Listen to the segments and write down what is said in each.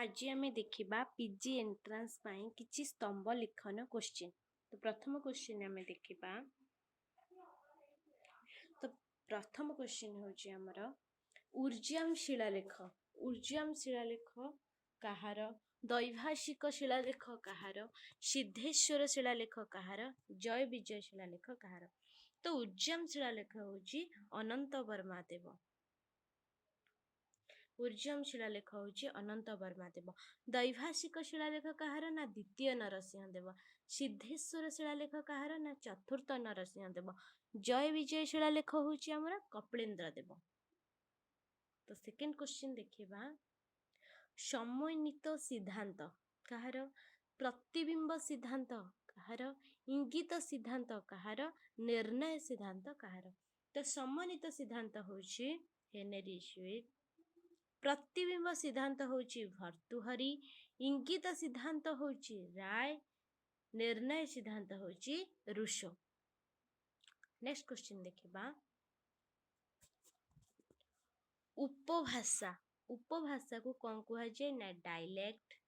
ଆଜି ଆମେ ଦେଖିବା ପିଜି ଏଣ୍ଟ୍ରାନ୍ସ ପାଇଁ କିଛି ସ୍ତମ୍ଭ ଲିଖନ କୋଶ୍ଚିନ୍। ତ ପ୍ରଥମ କୋଶ୍ଚିନ୍ ଆମେ ଦେଖିବା। ତ ପ୍ରଥମ କୋଶ୍ଚିନ୍ ହେଉଛି ଆମର ଉର୍ଜାମ ଶିଳାଲେଖ। ଉର୍ଜାମ ଶିଳାଲେଖ କାହାର? ଦୈଭାଷିକ ଶିଳାଲେଖ କାହାର? ସିଦ୍ଧେଶ୍ୱର ଶିଳାଲେଖ କାହାର? ଜୟ ବିଜୟ ଶିଳାଲେଖ କାହାର? ତ ଉର୍ଜାମ ଶିଳାଲେଖ ହେଉଛି ଅନନ୍ତ ବର୍ମା ଦେବ। ଉର୍ଜମ ଶିଳାଲେଖ ହେଉଛି ଅନନ୍ତ ବର୍ମା ଦେବ। ଦୈଭାଷିକ ଶିଳାଲେଖ କାହାର ନା ଦ୍ୱିତୀୟ ନରସିଂହ ଦେବ। ସିଦ୍ଧେଶ୍ୱର ଶିଳାଲେଖ କାହାର ନା ଚତୁର୍ଥ ନରସିଂହ ଦେବ। ଜୟ ବିଜୟ ଶିଳାଲେଖ ହେଉଛି ଆମର କପିଳେନ୍ଦ୍ର ଦେବ। ତ ସେକେଣ୍ଡ କ୍ୱେଶ୍ଚିନ୍ ଦେଖିବା। ସମନ୍ୱିତ ସିଦ୍ଧାନ୍ତ କାହାର? ପ୍ରତିବିମ୍ବ ସିଦ୍ଧାନ୍ତ କାହାର? ଇଙ୍ଗିତ ସିଦ୍ଧାନ୍ତ କାହାର? ନିର୍ଣ୍ଣୟ ସିଦ୍ଧାନ୍ତ କାହାର? ତ ସମନ୍ୱିତ ସିଦ୍ଧାନ୍ତ ହେଉଛି ହେନେରୀ ସୁଇଟ୍। ପ୍ରତିବିମ୍ବ ସିଦ୍ଧାନ୍ତ ହେଉଛି ଭର୍ତ୍ତୃହରି। ଇଙ୍ଗିତ ସିଦ୍ଧାନ୍ତ ହେଉଛି ରାୟ। ନିର୍ଣ୍ଣୟ ସିଦ୍ଧାନ୍ତ ହେଉଛି ରୁଷୋ। ନେକ୍ସଟ କ୍ୱେଶ୍ଚିନ୍ ଦେଖିବା। ଉପଭାଷା। ଉପଭାଷାକୁ କ'ଣ କୁହାଯାଏ ନା ଡାଇଲେକ୍ଟ।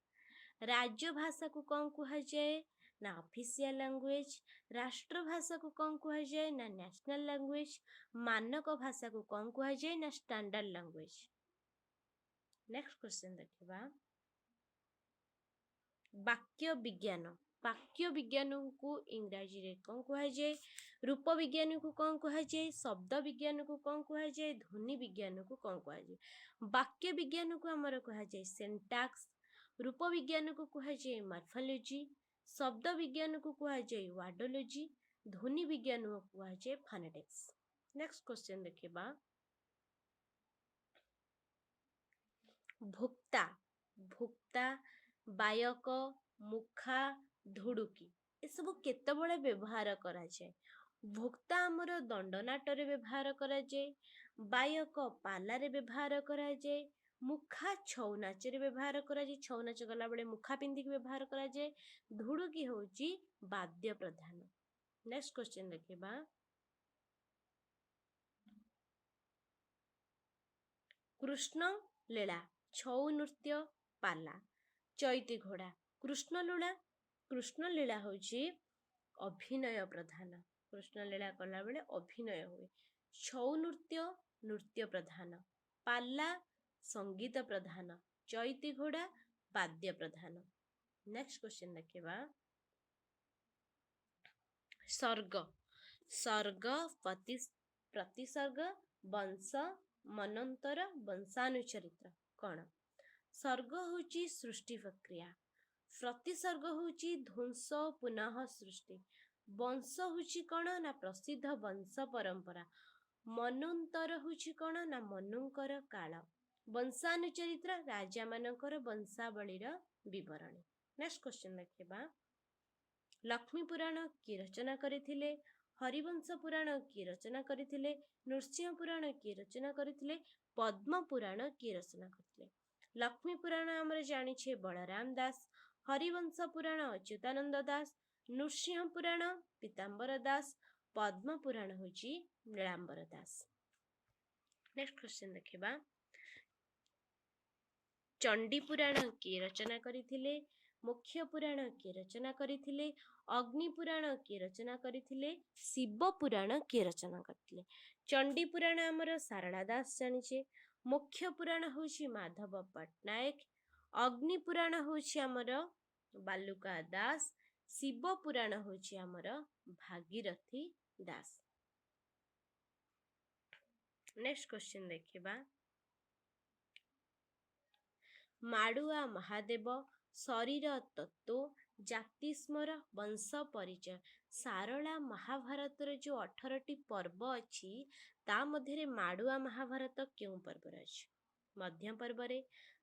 ରାଜ୍ୟଭାଷାକୁ କ'ଣ କୁହାଯାଏ ନା ଅଫିସିଆଲ ଲାଙ୍ଗୁଏଜ। ରାଷ୍ଟ୍ରଭାଷାକୁ କ'ଣ କୁହାଯାଏ ନା ନ୍ୟାସନାଲ ଲାଙ୍ଗୁଏଜ। ମାନକ ଭାଷାକୁ କ'ଣ କୁହାଯାଏ ନା ଷ୍ଟାଣ୍ଡାର୍ଡ ଲାଙ୍ଗୁଏଜ। ନେକ୍ସଟ କ୍ୱେଶ୍ଚିନ୍ ଦେଖିବା। ବାକ୍ୟ ବିଜ୍ଞାନ। ବାକ୍ୟ ବିଜ୍ଞାନକୁ ଇଂରାଜୀରେ କ'ଣ କୁହାଯାଏ? ରୂପ ବିଜ୍ଞାନକୁ କ'ଣ କୁହାଯାଏ? ଶବ୍ଦ ବିଜ୍ଞାନକୁ କ'ଣ କୁହାଯାଏ? ଧ୍ୱନି ବିଜ୍ଞାନକୁ କ'ଣ କୁହାଯାଏ? ବାକ୍ୟ ବିଜ୍ଞାନକୁ ଆମର କୁହାଯାଏ ସିଣ୍ଟାକ୍ସ। ରୂପ ବିଜ୍ଞାନକୁ କୁହାଯାଏ ମର୍ଫୋଲୋଜି। ଶବ୍ଦ ବିଜ୍ଞାନକୁ କୁହାଯାଏ ୱାର୍ଡୋଲୋଜି। ଧ୍ୱନି ବିଜ୍ଞାନକୁ କୁହାଯାଏ ଫୋନେଟିକ୍ସ। ନେକ୍ସଟ କ୍ୱେଶ୍ଚିନ୍ ଦେଖିବା। ଭୋକ୍ତା। ଭୋକ୍ତା, ବାୟକ, ମୁଖା, ଧୁଡୁକି ଏସବୁ କେତେବେଳେ ବ୍ୟବହାର କରାଯାଏ? ଭୋକ୍ତା ଆମର ଦଣ୍ଡନାଟରେ ବ୍ୟବହାର କରାଯାଏ। ବାୟକ ପାଲାରେ ବ୍ୟବହାର କରାଯାଏ। ମୁଖା ଛଉ ନାଚରେ ବ୍ୟବହାର କରାଯାଏ। ଛଉ ନାଚ କଲାବେଳେ ମୁଖା ପିନ୍ଧିକି ବ୍ୟବହାର କରାଯାଏ। ଧୁଡୁକି ହେଉଛି ବାଦ୍ୟ ପ୍ରଧାନ। ନେକ୍ସଟ କ୍ୱେଶ୍ଚିନ୍ ଦେଖିବା। କୃଷ୍ଣ ଲୀଳା, ଛଉ ନୃତ୍ୟ, ପାଲା, ଚୈତି ଘୋଡ଼ା। କୃଷ୍ଣଲୀଳା। କୃଷ୍ଣଲୀଳା ହେଉଛି ଅଭିନୟ ପ୍ରଧାନ। କୃଷ୍ଣଲୀଳା କଲାବେଳେ ଅଭିନୟ ହୁଏ। ଛଉ ନୃତ୍ୟ ନୃତ୍ୟ ପ୍ରଧାନ। ପାଲା ସଙ୍ଗୀତ ପ୍ରଧାନ। ଚୈତି ଘୋଡ଼ା ବାଦ୍ୟ ପ୍ରଧାନ। ନେକ୍ସଟ କ୍ୱେଶ୍ଚିନ୍ ଦେଖିବା। ସର୍ଗ। ସର୍ଗ, ପ୍ରତିସର୍ଗ, ବଂଶ, ମନ୍ୱନ୍ତର, ବଂଶାନୁଚରିତ୍ର କ'ଣ? ସର୍ଗ ହେଉଛି ସୃଷ୍ଟି ପ୍ରକ୍ରିୟା। ପ୍ରତିସର୍ଗ ହେଉଛି ଧ୍ୱଂସ ପୁନଃ ସୃଷ୍ଟି। ବଂଶ ହେଉଛି କ'ଣ ନା ପ୍ରସିଦ୍ଧ ବଂଶ ପରମ୍ପରା। ମନ୍ୱନ୍ତର ହେଉଛି କ'ଣ ନା ମନୁଙ୍କର କାଳ। ବଂଶାନୁଚରିତ୍ର ରାଜାମାନଙ୍କର ବଂଶାବଳୀର ବିବରଣୀ। ନେକ୍ସଟ କ୍ୱେଶ୍ଚିନ୍ ଦେଖିବା। ଲକ୍ଷ୍ମୀ ପୁରାଣ କିଏ ରଚନା କରିଥିଲେ? ହରିବଂଶ ପୁରାଣ କିଏ ରଚନା କରିଥିଲେ? ନୃସିଂହ ପୁରାଣ କିଏ ରଚନା କରିଥିଲେ? ପଦ୍ମ ପୁରାଣ କିଏ ରଚନା କରିଥିଲେ? ଲକ୍ଷ୍ମୀ ପୁରାଣ ଆମର ଜାଣିଛେ ବଳରାମ ଦାସ। ହରିବଂଶ ପୁରାଣ ଅଚ୍ୟୁତାନନ୍ଦ ଦାସ। ନୃସିଂହ ପୁରାଣ ପୀତାମ୍ବର ଦାସ। ପଦ୍ମ ପୁରାଣ ହେଉଛି ନୀଳାମ୍ବର ଦାସ। ନେକ୍ସଟ କ୍ୱେଶ୍ଚିନ୍ ଦେଖିବା। ଚଣ୍ଡୀ ପୁରାଣ କିଏ ରଚନା କରିଥିଲେ? ମୋକ୍ଷ ପୁରାଣ କିଏ ରଚନା କରିଥିଲେ? ଅଗ୍ନି ପୁରାଣ କିଏ ରଚନା କରିଥିଲେ? ଶିବ ପୁରାଣ କିଏ ରଚନା କରିଥିଲେ? ଚଣ୍ଡୀ ପୁରାଣ ଆମର ସାରଳା ଦାସ ଜାଣିଛେ। ମୋକ୍ଷ ପୁରାଣ ହେଉଛି ମାଧବ ପଟ୍ଟନାୟକ। ଅଗ୍ନି ପୁରାଣ ହେଉଛି ଆମର ବାଲୁକା ଦାସ। ଶିବ ପୁରାଣ ହେଉଛି ଆମର ଭାଗୀରଥୀ ଦାସ। ନେକ୍ସଟ କ୍ୱେଶ୍ଚିନ୍ ଦେଖିବା। ମାଡୁଆ ମହାଦେବ, ଶରୀର ତତ୍ତ୍ୱ, ଜାତିସ୍ମର, ବଂଶ ପରିଚୟ। ସାରଳା ମହାଭାରତର ଯୋଉ 18ଟି ପର୍ବ ଅଛି ତା ମଧ୍ୟରେ ମାଡୁଆ ମହାଭାରତ କେଉଁ ପର୍ବରେ ଅଛି? ମଧ୍ୟ ପର୍ବରେ।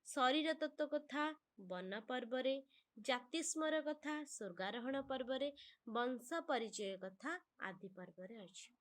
ଶରୀର ତତ୍ତ୍ୱ କଥା ବନ ପର୍ବରେ। ଜାତିସ୍ମର କଥା ସ୍ୱର୍ଗାରୋହଣ ପର୍ବରେ। ବଂଶ ପରିଚୟ କଥା ଆଦି ପର୍ବରେ ଅଛି।